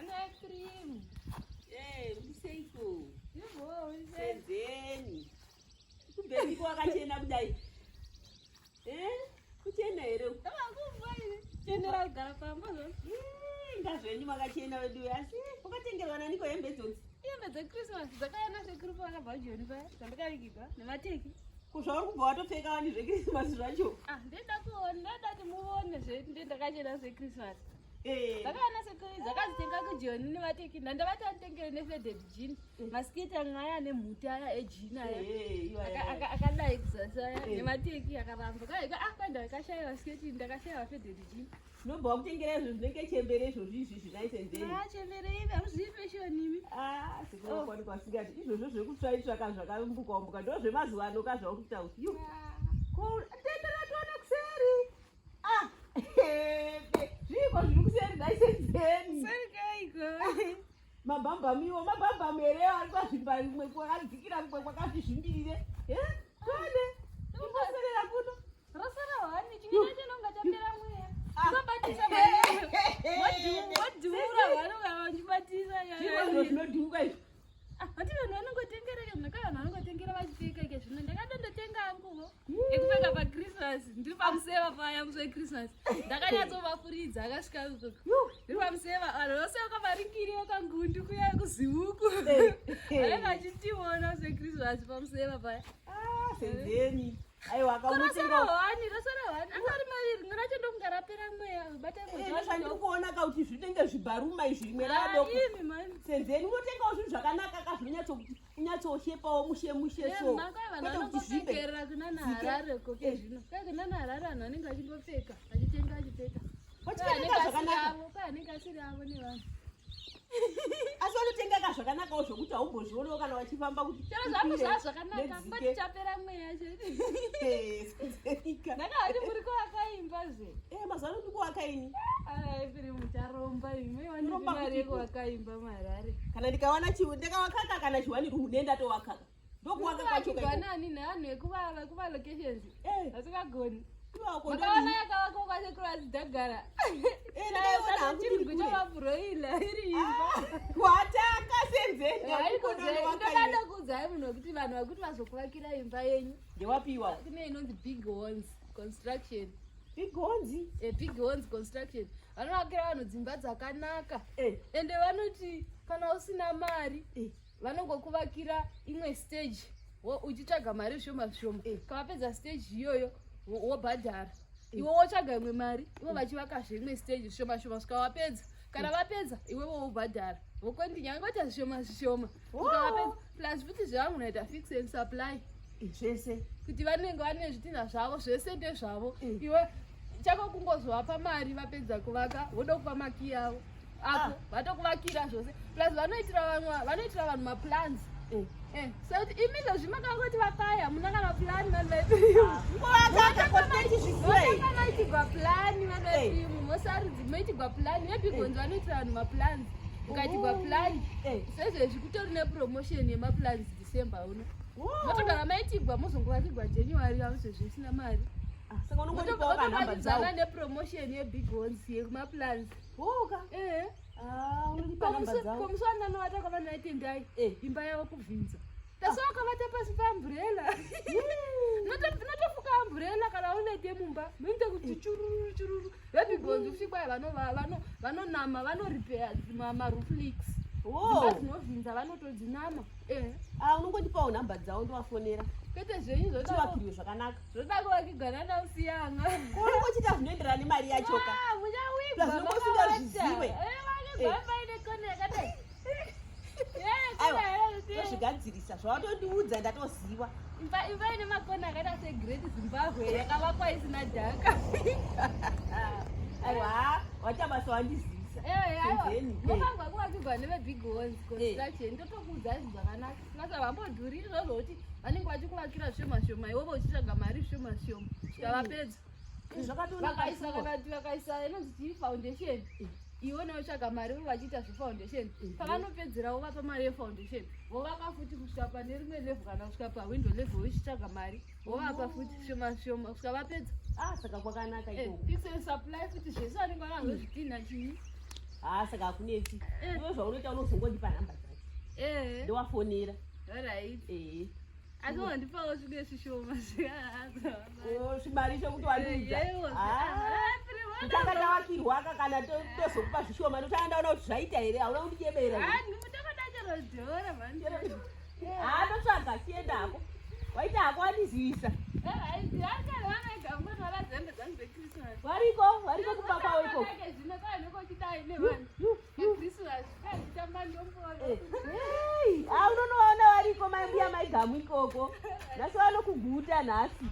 Hana cream. Eh, uriseiko? Senzeni. Kubheni kwakachena kudai. Eh, kuchena here? Chenera kugara pamba zvo. Eh, ngazvenyu makachena vedu asi wakatengerwa naniko hembe idzodzi? Hembe dzeChristmas dzakauya nasekuru pavakabva kuJoni paya dzandakavigirwa nemateki. Ko zvauri kubva watopfeka wani zveChristmas zvacho? Ah, ndinoda kuona, ndinoda kuti muone zve ndakachena zveChristmas. Eh. Dzakauya nasekuru dzakadzitenga kuJoni nemateki. Ndandavati anditengere nefaded jean. Masiketi amwe aya ane mhuti aya ejean aya. Eh, iwa, Aka- iwa. Akadai kuzasi aya Eh. nemateki akaramba. Kai ah kwandakashaiwa siketi ndakashaiwa faded jean. Tinobva wakutengera izvo zvinenge chembere izvozvi izvi zvinaisenzeni. Ah, chembere ivi hamuzivi fashion imi. Ah, sikuwanikwa singati izvozvo zvekutsvaitsvaka zvakambuka umbuka ndo zvemazuva ano ka zvauri kutaura. Yu. Ko tendera tione kuseri. Ah. Zviiko zviri kuseri naisenzeni. Seri kaiko. Mabhambhamu iwo mabhambhamu here ari kwazvimba rimwe kwakadzikira kumwe kwakazvizvimbirire. Eh? Tione. Imboserera kuno. Rosara hwani chimwe chacho nonga chapera mweya. Ah. Unobatisa wadhuura hwani ukavandibatisa. Zviro zvinodhuka izvi. Hati vanhu vanongotengereka zvino kai vanhu vanongotengera vachipfeka ike zvino ndakadondotenga hanguwo ekupfeka pachristmas ndiri pamuseva paya musi wechristmas ndakanyatsovafuridza akasvika Yu. ndiri pamuseva vanhu vose vakamarikiri vakangundu kuya kuziuku Eh. vanenge vachitiona musi wechristmas pamuseva paya Ah, senzeni. Aiwa rosara akamutenga. hwani rosara hwani anga ari maviri rimwe racho ndokunga rapera mweya bata Eh, zvandiri kuona ka kuti zvinenge zvibharuma izvi rimwe radoko. imi mani Senzeni unotengawo zvinhu zvakanaka ka zvinonyatsokuti unyatsoshepawo mushe mushe so. makai vanhu Kwete kuti zvimbe. vanongopfekerera kunana harare koke zvino kai kunana harare vanhu vanenge vachingopfeka vachitenga vachipfeka Vachitenga zvakanaka. kai anenge asiri avo nevanhu Asi vanotenga ka zvakanakawo zvokuti haumbozvionawo kana vachifamba kuti. chero zvangu ukwire zvaa zvakanaka nedzike. ngoti chapera mweya chete Eh, senzeni ka. ndakavati muri kuvakaimba zve Eh, mazuva ano ndiri kuwaka ini. aifiri mucharomba imi Kuromba mari kuti- yekuvakaimba muharare Kana ndikawana chiwu ndakawakaka kana chiwani rumu nendatowakaka. Ndokuwaka kwacho Kuvakigwa kaiko. nani nevanhu vekuva locations Eh, vasingagoni iwako makaona ndodii? yakavakwa kwasekuru vadzidhagara Eh, ndakaiona hangu ndiri chirungu kure. chavabhuroila iri imba Wataka senzeni. ndodada kuudzai munhu wekuti vanhu vakuti vazokuvakira imba yenyu Ndewapiwa. kune inonzi Big Horns Construction. Bigonzi. Big Horns Construction vanovakira vanhu dzimba dzakanaka. Ende vanoti kana usina mari, vanongokuvakira imwe stage uchitsvaga mari zvishoma zvishoma. Kavapedza stage iyoyo, wobhadhara, iwe wotsvaga imwe mari, ivo vachivakazve imwe stage zvishoma shoma svika vapedza. Kana vapedza, iwewo wobhadhara, vokondinya vangoita zvishoma zvishoma svika vapedza. Plus futi zvavangonoita fix and supply. Zvese. Kuti vanenge vane zvitinha zvavo zvese ndezvavo. Iwe chako kungozovapa mari, vapedza kuvaka voda kupa makiyi avo ako. Vatokuvakira zvose, plus vanoitira vamwe, vanoitira vanhu maplans. Sekuti imi izvozvi makangoti vakaya hamuna kana plan, vanhu vaipirimu. Kuvakaka kwatechizvikura. Maitigwa plan, vanhu vaipirimu mosarudzi moitigwa plan yeBig Horns. Vanoitira vanhu maplans, ukaitigwa plan sezvezvi kutori nepromotion yemaplans December uno. Motogara maitigwa, mozongovakigwa January avo sezvo isina mari. Saka unongonipawo kanhamba dzavo. Otobatidzana nepromotion yeBig Horns yemaplans. Woka. Ehe. Ah, unonipa namba dzavo. Komusi wandanovata kwavanaitendai, imba yavo kubvinza, tasi wakavata pasi paumbrella. Unotofuka umbrella kana uvete mumba, munoite kuti chururu chururu. VeBig Horns kusvikwa vanonama, vanoripeya maroof leaks, dzimba dzinovhinza vanotodzinama. Ah, unongondipawo nhamba dzavo ndovafonera. Kwete zvenyu zvoda Chivakirwe zvakanaka. Zvoda kuvakigwana nausiyanga. Unongochiita zvinoenderana nemari yachoka. Muchawigwa. Plus unongosingazvizive. Paine kona yakadai. Aiwa, tozvigadzirisa zvavatondiudza, ndatoziva. Imba ine makona akaita seGreat Zimbabwe yakavakwa isina dhaka. Aiwa, waita basa wandizivisa. Senzeni. Mofanirwa kuvakirwa neveBig Horns Construction. Ndotokuudzai zvinhu zvakanaka, plus havambodhuri izvozvo kuti vanenge vachikuvakira zvishoma shoma, iwovo uchitsvaga mari zvishoma shoma svika vapedza. Zvakatonaka. Vakaisa Shuwa. kana kuti vakaisa inonzi chii, foundation, iwe unotsvaga mari ivo vachiita zvefoundation. Pavanopedzera vovapa mari yefoundation, vovaka futi kusvika pane rimwe level, kana kusvika pawindow level, uchitsvaga mari, vovapa futi shoma shoma kusvika vapedza. Ah, saka kwakanaka ikoko. Fix and supply futi zvese, vanenge vanazvo zvidhinha chii. Haa, saka hakunetsi. Iwe zvaunoita, unozongondipa nhamba dzacho. Ndowafonera. Alright. Ee. Asi wandipawo zvimwe zvishoma. Oh, zvimari zvekuti wandiudza. Kutanga tawakirwa aka, kana tozokupa zvishoma, ndotanga ndaona kuti zvaita here, hauna kundinyebera here? Ndinotokodachero mani. Haa, totsvaga, chienda hako, waita hako wandizivisa. Variko, variko kumba kwavo ikoko. Hey, ah, unonovaona variko, mai mbuya maigamu ikoko. Nhasi vanokuguta nhasi.